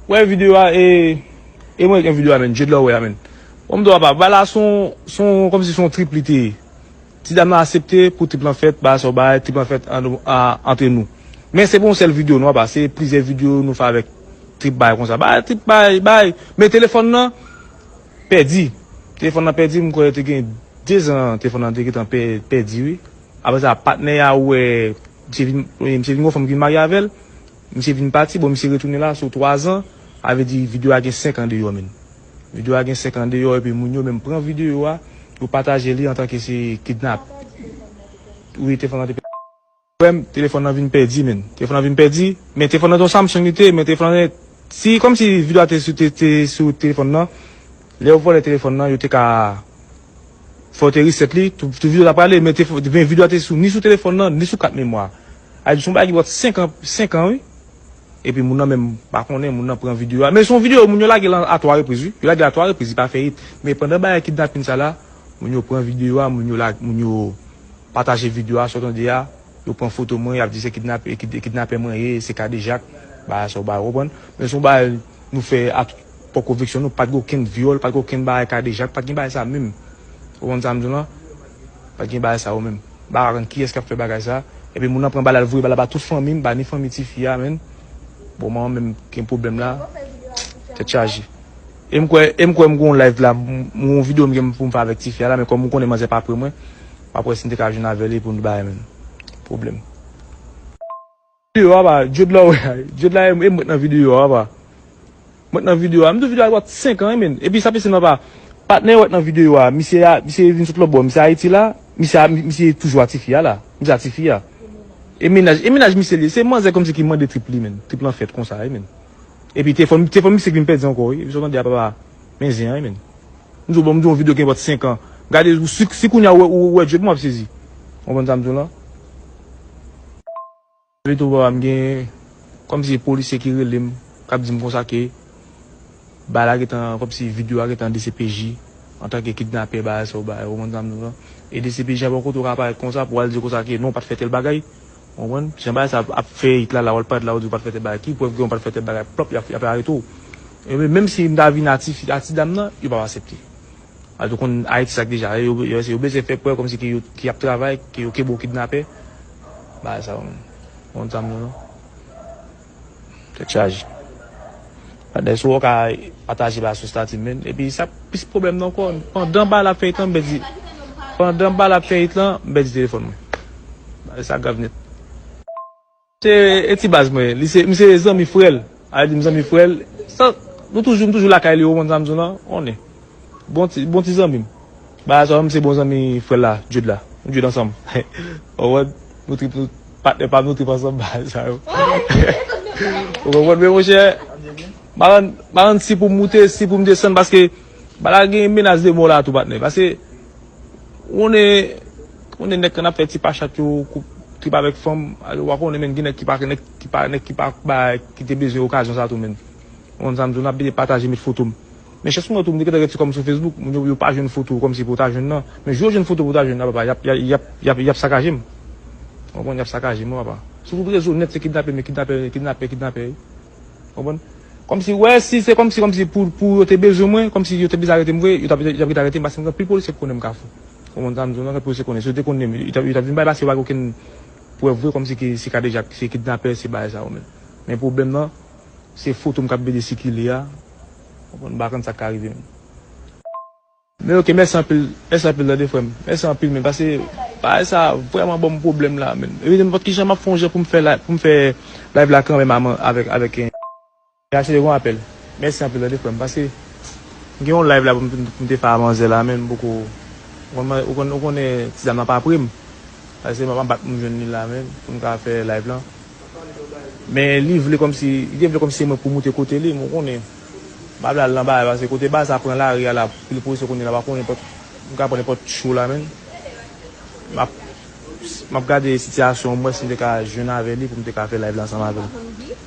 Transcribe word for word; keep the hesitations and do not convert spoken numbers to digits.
Wè videyo a, e, e mwen gen videyo a, menn. Jed la wè a, menn. Bon, m di w, apa, bagay la se yon, se yon, kòmsi se yon trip li te ye. Ti dam nan aksepte pou trip lan fèt, bagay sa yo bay, trip lan fèt an, a, antre nou. Men se pa yon sèl videyo, non, apa, se plizyè videyo nou fè avèk trip bay konsa. Bay, trip bay, bay. Men telefòn nan pèdi. Telefòn nan pèdi, m kwè te gen dezan telefòn nan te gentan pè-, pèdi, wi. Apre sa, patnè a wè, misye vin, misye vin gen yon fanm ki vin marye avè l. Misye vin pati, bon, misye retounen la sou twazan, sa vle di videyo a gen senk an deyò, menn. Videyo a gen senk an deyò, epi moun yo menm pran videyo a, yo pataje li antanke se kidnap. Wi, telefòn nan te pèdi. Frè m, telefòn nan vin pèdi, menn. Telefòn nan vin pèdi, men telefòn nan te yon Samsung li te, men telefòn nan, si, kòmsi videyo a te sou, te, te sou telefòn nan, lè yo vòlè telefòn nan, yo te ka fè yo te reset li, tout, tout videyo ta prale, men te, men videyo a te sou, ni sou telefòn nan, ni sou kat memwa. A di, se yon bagay ki pran senk an, senk an, wi. Epi moun nan menm pa konnen, moun nan pran videyo a. Men se yon videyo, moun yo lage l a twa repriz, wi. Yo lage l a twa repriz, li pa fè hit. Men pandan bagay kidnapin sa la, moun yo pran videyo a, moun yo la, moun yo pataje videyo a, sa w tande a, yo pran foto mwen, y ap di se kidnap-, e kid-, e kidnapè mwen ye, se kadejak, bagay sa yo bay, w konprann? Men se yon bagay nou fè a tout pwòp konviksyon nou, pa t gen okenn vyòl, pa t gen okenn bagay kadejak, pa t gen bagay sa menm. Ou konprann sa m di w lan? Pa t gen bagay sa yo menm. M pa konn kiyès k ap fè bagay sa. Epi moun nan pran bal la, l voye bal la ba tout fanmi m, ba ni fanmi tifi a, menn. Bon, mwen menm gen pwoblèm la. Tèt chaje. E m kwè, e m kwè m gen yon live la, m, m gen yon videyo m gen pou m fè avèk tifi a la, men kòm ou konnen manzè pa pre mwen, m ap wè si m te ka jwenn avè li pou nou bay, menn. Pwoblèm. Videyo a, pa, Jed la, wè, Jed la, e m, e m ret nan videyo a, pa. M ret nan videyo a. M di w videyo a ap senk an, wi, menn. Epi sa pase nan pa. Patnè w ret nan videyo a. Misye a, misye vin sot lòt bò. Misye Ayiti la. Misye a, misye toujou a tifi a la. Misye a tifi a. E mennaj, e mennaj misye li ye. Se manzè kòmsi ki mande trip li, menn. Trip lan fèt konsa, wi, menn. Epi telefòn, telefòn misye ki vin pèdi ankò, wi. Epi sa w tande a, papa. Men zen an, wi, menn. M di w, bon, m di w yon videyo gen bòt senk an. Gade, si, si kounye a ou wè, ou wè Jed, m ap sezi. Ou konprann sa m di w lan? Epi tou, papa, m gen kòmsi polisye ki rele m, k ap di m konsa ke bagay la gentan, kòmsi videyo a gentan D C P J antanke kidnapè, bagay sa yo bay, ou konprann sa m di w lan. E D C P J a bò kote w ka parèt konsa pou w al di konsa ke non, w pa t fè tèl bagay. Ou konprann? Jan bagay sa ap, ap fè hit la, la, w al parèt la, w di w pa t fè tèl bagay. Ki prèv ke w pa t fè tèl bagay? Plòp, y ap, y ap arete w. E menm si m ta vin a ti fi, a ti dam nan, yo p ap aksepte. Alò, ou konn Ayiti sa k deja, yo, yo, yo bezwen fè kwè kòmsi ke yo, ke y ap travay, ke yo kenbe yon kidnapè. Bagay sa yo menm. Ou konn sa m di w lan? Tèt chaje. Patnè, si w ka pataje bagay sou estati m, menn. Epi sa plis pwoblèm nan ankò. Pandan bagay la ap fè hit lan, m pèdi. Pandan bagay la ap fè hit lan, m pèdi telefòn mwen. Bagay sa grav nèt. Se, e ti baz mwen, li se, m se zanmi frè l. A di m zanmi frè l. Sa, nou toujou, m toujou lakay li, ou konn sa m di w lan, konnen. Bon ti, bon ti zanmi m. Bagay sa, m se bon zanmi frè l la, Jude la. Nou Jude ansanm. Ou konprann? Nou trip, nou patnè pa m, nou trip ansanm, bagay sa yo. Ou konprann, men monchè, m pa konn, m pa konn si pou m moute, si pou m desann, paske bagay la gen menas de mò la tou, patnè. Paske, ou konnen, ou konnen nèg k ap fè ti pachat yo, koup trip avèk fanm, w a konnen, men gen nèg ki pa, nèg ki pa, nèg ki pa bay, ki te bezwen okazyon sa tou, men. Ou konn sa m di w, n ap pataje, met foto m. Men chans mwen tou, m te gentan gen ti kòm sou Facebook, moun yo, yo pa jwenn foto kòmsi pou w ta jwenn nan. Men jou yo jwenn foto pou w ta jwenn nan, papa, y ap, y ap, y ap, y ap, y ap sakaje m. Ou konprann, y ap sakaje m, wi, papa. Sou tout rezo nèt, se kidnapè, men kidnapè, kidnapè, kidnapè, wi. Ou konprann? Kòmsi, wè, si se kòmsi, kòmsi pou, pou yo te bezwen mwen, kòmsi yo te bezwen arete m vre, yo t ap, yo t ap gentan arete m, paske m gen anpil polisye k konnen m Kafou. Ou konprann sa m di w, anpil polisye k konnen. Si yo te konnen m, yo t ap, yo t ap vin bay, paske yo pa gen okenn prèv vre, kòmsi ki se kadejak, se kidnapè, se bagay sa yo menm. Men pwoblèm nan, se foto m k ap vide sikile a. Ou konprann, m pa konn sa k ka rive menm. Men oke, mèsi anpil, mèsi anpil tande frè m. Mèsi anpil menm, paske bagay sa vrèman ban m pwoblèm la menm. Epi nenpòt ki jan m ap fè yon jan pou m fè la, pou m fè live la kanmenm avèk, avèk, eh, Rachel, yon apèl. Mèsi anpil tande frè m, paske m gen yon live la pou m, pou m te fè a manzè la, men m poko, ou konn, ou konn, ou konnen ti dam nan pa pre m. Paske m ap bat pou m jwenn li la, men pou m ka fè live lan. Men li vle kòmsi, li te vle kòmsi se mwen pou moute kote li, men w konnen. M pa vle al nan bagay, paske kote bagay sa pran lari a la, pil polisye konnen la, pa konnen nenpòt, m ka pran nenpòt cho la, men. M ap, m ap gade sitiyasyon an, m wè si m te ka jwenn avè li pou m te ka fè live la ansanm avè l.